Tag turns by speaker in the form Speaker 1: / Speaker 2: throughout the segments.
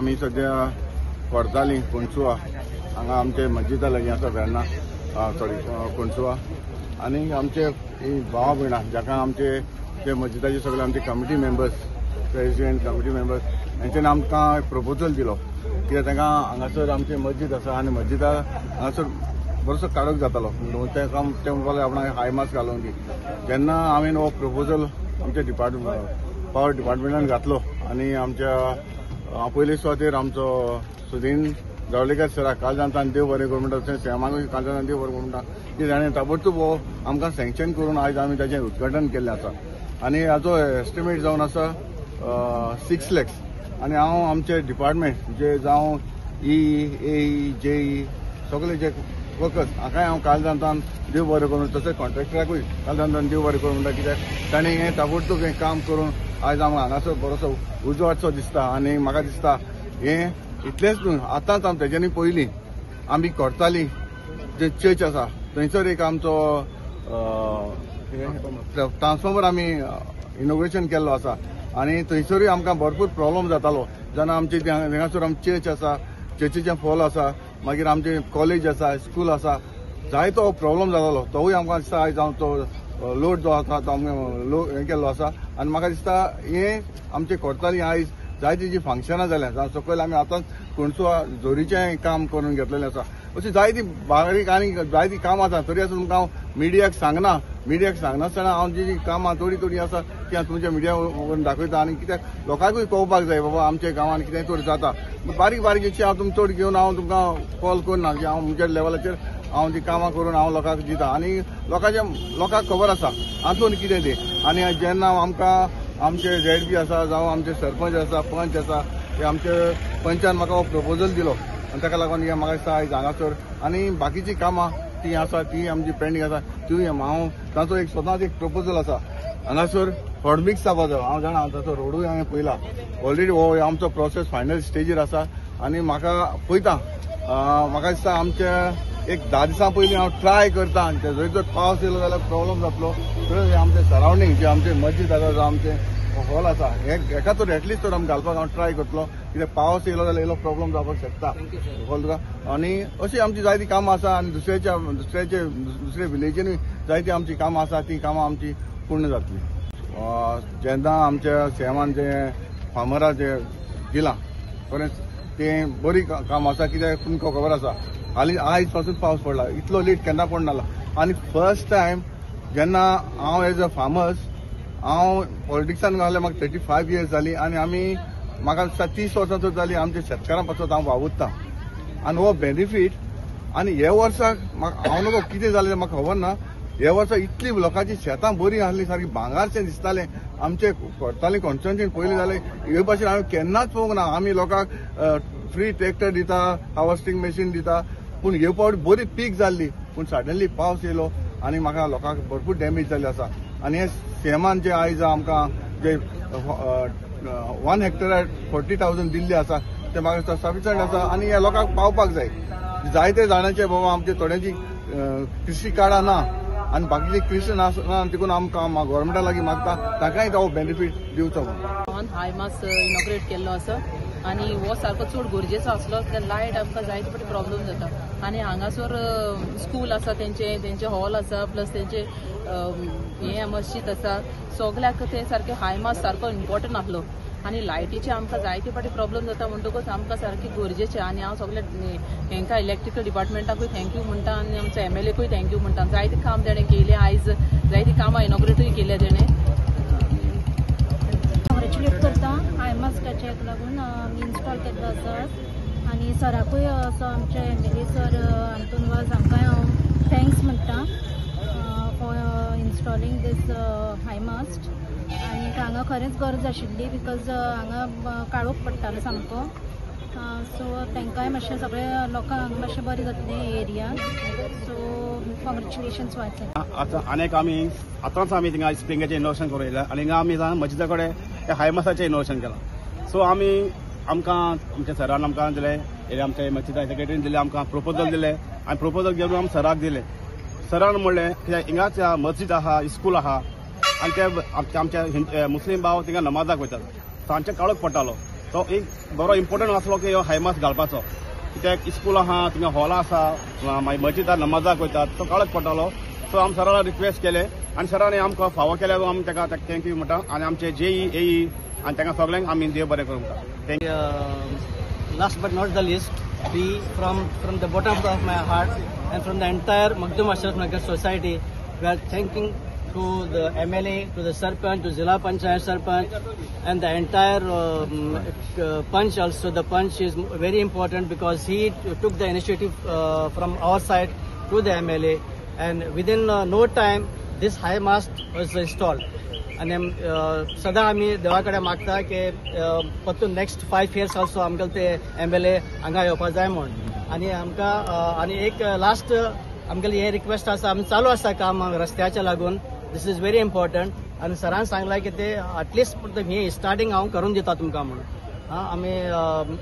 Speaker 1: आमी सद्या करताली कोणसुआ हांगा आमचे मस्जिदा लागीं आसा वेर्णा सॉरी कोणसुआ आनी आमचे भावा भयणां जाका आमचे ते मस्जिदाचे सगळे आमचे committee members president committee members हेंच्यानी आमकां प्रपोजल दिलो कित्याक तांकां हांगासर आमचे मस्जिद आसा आनी मस्जिदा हांगासर बरोसो काळोख जातालो म्हणून तें ते म्हणपाक आपणाक हाय मास्क घालूंक दी. जेन्ना हांवें हो प्रपोजल आमच्या डिपार्टमेंट पावर डिपार्टमेंटान घातलो आनी आमच्या पयले सुवातेर आमचो सुदीन जावलेकर सराक कालजांतान देव बरें करूं म्हणटा, तशें सॅमाकूय कालजांतान देव बरें करूं म्हणटा की ताणें ताबडतोब हो आमकां सँक्शन करून आयज आमी ताचें उद्घाटन केल्लें आसा. आनी हाचो एस्टिमेट जावन आसा 6 lakhs. आनी हांव आमचे डिपार्टमेंट जे जावं ई ए जे ई सगळे जे वर्कर्स हाकाय हांव कालजांतान देव बरें करूं, तशें कॉन्ट्रॅक्टराकूय कालजांतान देव बरें करूं म्हणटा कित्याक ताणें हें ताबडतोब हें काम करून आयज आमकां हांगासर बरोसो उजवाडसो दिसता. आनी म्हाका दिसता हें इतलेंच न्हू, आतांच आम तेज्यानी पयलीं आमी करताली जे चर्च आसा थंयसर एक आमचो ट्रान्सफॉर्मर आमी इनोग्रेशन केल्लो आसा आनी थंयसरूय आमकां भरपूर प्रॉब्लम जातालो. जेन्ना आमचे हांगासर आमची चर्च आसा, चर्चीचें फॉल आसा, मागीर आमचे कॉलेज आसा, स्कूल आसा, जायतो प्रॉब्लम जातालो. तोवूय आमकां दिसता आयज आमचो लोड जो आसा तो आमकां लो हें केल्लो आसा. आनी म्हाका दिसता हें आमचें करताली आयज जायतीं जीं फंक्शनां जाल्यां जावं सकयल आमी आतांच कोणसुआ जोरीचें काम करून घेतलेलें आसा. अशीं जायतीं बारीक आनी जायतीं कामां आसा, तरी आसून तुमकां हांव मिडियाक सांगना, मिडियाक सांगनासतना हांव जी जी कामां थोडीं थोडीं आसा ती हांव तुमच्या मिडिया वरून दाखयता. आनी कित्याक लोकांकूय कळपाक जाय बाबा आमच्या गांवांत कितें चड जाता. बारीक बारीक हांव तुमकां चड घेवन हांव तुमकां कॉल करना की हांव म्हज्या लेवलाचेर हांव ती कामां करून हांव लोकांक दिता आनी लोकांक खबर आसा हातून कितें तें. आनी जेन्ना आमकां आमचे झेड पी आसा जावं आमचे सरपंच आसा पंच आसा ते आमचे पंचान म्हाका हो प्रपोजल दिलो आनी ताका लागून हें म्हाका दिसता आयज हांगासर आनी बाकीचीं कामां ती आसा ती आमची पेंडींग आसा तिवूय हांव ताचो एक स्वताच एक प्रपोजल आसा. हांगासर हॉटमिक्स जावपाचो हांव जाणा, ताचो रोडूय हांवें पळयला ऑलरेडी, हो आमचो प्रोसेस फायनल स्टेजीर आसा. आनी म्हाका पळयता म्हाका दिसता आमच्या एक 10 दिसां पयलीं हांव ट्राय करता. जंय जर पावस येयलो जाल्यार प्रॉब्लम जातलो, तर आमचे सरावंडींग जे आमचे मस्जिद आसा जावं आमचें हॉल आसा हेका तर एटलिस्ट तर आमी घालपाक हांव ट्राय करतलो कित्याक पावस येयलो जाल्यार येयलो प्रॉब्लम जावपाक शकता कळ्ळें तुका. आनी अशी आमची जायतीं कामां आसा आनी दुसऱ्या विलेजीनूय जायतीं आमची कामां आसा, ती कामां आमची पूर्ण जातली. जेन्ना आमच्या सीएमान जे फार्मरा जे दिलां खरेंच तें बरी काम आसा कित्याक तुमकां खबर आसा हालीं आयज पासून पावस पडला, इतलो लेट केन्ना पडना. आनी फर्स्ट टायम जेन्ना हांव एज अ फार्मर्स हांव पॉलिटिक्सान घालें म्हाका 35 इयर्स जाली आनी आमी म्हाका दिसता 30 वर्सां तर जाली आमच्या शेतकारां पासत हांव वावुरता आनी हो बेनिफीट. आनी हे वर्साक म्हाका हांव नको कितें जालें तें म्हाका खबर ना, हे वर्सा इतली लोकांची शेतां बरीं आसलीं, सारकी भांगारचें दिसतालें आमचें करतालीं कॉन्स्टिट्युएन्सीन पयलीं जालें हे भाशेन हांवें केन्नाच पळोवंक ना. आमी लोकांक फ्री ट्रॅक्टर दिता, हार्वेस्टिंग मशीन दिता, पूण हे फावट बरी पीक जाल्ली, पूण सडनली पावस येयलो आनी म्हाका लोकांक भरपूर डॅमेज जाल्ली आसा. आनी हे सीएमान जे आयज आमकां जे 1 हेक्टराक 40,000 दिल्ले आसा ते म्हाका दिसता सफिशंट आसा आनी ह्या लोकांक पावपाक जाय. जायते जाणांचे बाबा आमचे थोड्यांची कृशी कार्डां ना आनी बाकीचे कृशी नासना, देखून आमकां गव्हर्मेंटा लागीं मागता तांकांय तो बेनिफीट दिवचो म्हणून.
Speaker 2: हाय मास इनॉग्रेट केल्लो आसा आनी हो सारको चड गरजेचो आसलो कित्याक लायट आमकां जायते फावटी प्रॉब्लम जाता. आनी हांगासर स्कूल आसा, तेंचे हॉल आसा, प्लस तेंचे हें मस्जिद आसा, सगल्याक ते सारके हाय मास सारको इम्पॉर्टंट आसलो. आनी लायटीचे आमकां जायते फावटी प्रॉब्लम जाता म्हणटकूच आमकां सारकी गरजेचें. आनी हांव सगळे हेंकां इलेक्ट्रिकल डिपार्टमेंटाकूय thank you म्हणटा आनी आमच्या एमएलएकूय thank you म्हणटा. जायते काम तेणें केलें आयज, जायतीं कामां इनॉग्रेटूय केल्या तेणें.
Speaker 3: कॉंग्रेच्युलेट करता हाय मास्काचे लागून आमी इन्स्टॉल केल्लो आसा आनी सराकूय असो आमचे एमएलए सर आंतून वाज हांकांय हांव thanks म्हणटा for installing this high mast. आनी हांगा खरेंच गरज आशिल्ली because हांगा काळोख पडटालो सामको, सो तांकांय मातशें सगळे लोकांक मातशें बरें जातलें एरियान. सो कॉंग्रेच्युलेशन्स वाज.
Speaker 4: आतां आनीक आमी आतांच आमी थिंगा स्प्रिंगाचें इनोवेशन करून येयल्या आनी हिंगा आमी मस्जिदा कडेन हाय मासाचें इनोवेशन केलां. सो आमी आमकां आमच्या सरान आमकां दिलें, आमच्या मस्जिदा सेक्रेटरीन दिलें, आमकां प्रपोजल दिलें आनी प्रपोजल घेवन आमी सराक दिलें. सरान म्हणलें कित्याक हिंगाच मस्जिद आहा, स्कूल आहा आनी ते आमच्या मुस्लीम भाव थिंगा नमाजाक वयतात, तांचे काळोख पडटालो. तो एक बरो इम्पोर्टंट आसलो की हो हायमास घालपाचो, कित्याक स्कूल आहा, थिंगा हॉल आसा, मागीर मस्जिदार नमाजाक वयतात, तो काळोख पडटालो. सो आमी सराक रिक्वेस्ट केले आनी सरांनी आमकां फावो केल्यार आमी ताका thank you म्हणटा आनी आमचे जेई एई आनी तांकां सगल्यांक आमी देव बरें करूं म्हणटा.
Speaker 5: Thank. Last but not the least, we from the bottom of my heart and from the entire Magdum Ashraf Nagar society, we are thanking to the MLA, to the Sarpanch, to Zilla Panchayat Sarpanch, and the entire Panch also. The Panch is very important because he took the initiative from our side to the MLA, and within no time this high mast was installed. आनी सदां आमी देवा कडेन मागता की परतून next 5 years also आमकां ते MLA हांगा येवपा जाय म्हूण. आनी आमकां आनी एक लास्ट आमगेली हे रिक्वेस्ट आसा, आमी चालू आसा काम रस्त्याच्या लागून, this is very important. आनी सरान सांगलां की ते एटलिस्ट हे स्टार्टींग हांव करून दिता तुमकां म्हणून. आमी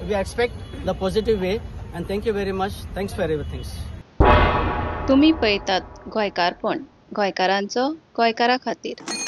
Speaker 5: we expect the positive way and thank you very much, thanks for everythings.
Speaker 6: तुमी पळयतात गोंयकारपण, गोंयकारांचो गोंयकारा खातीर.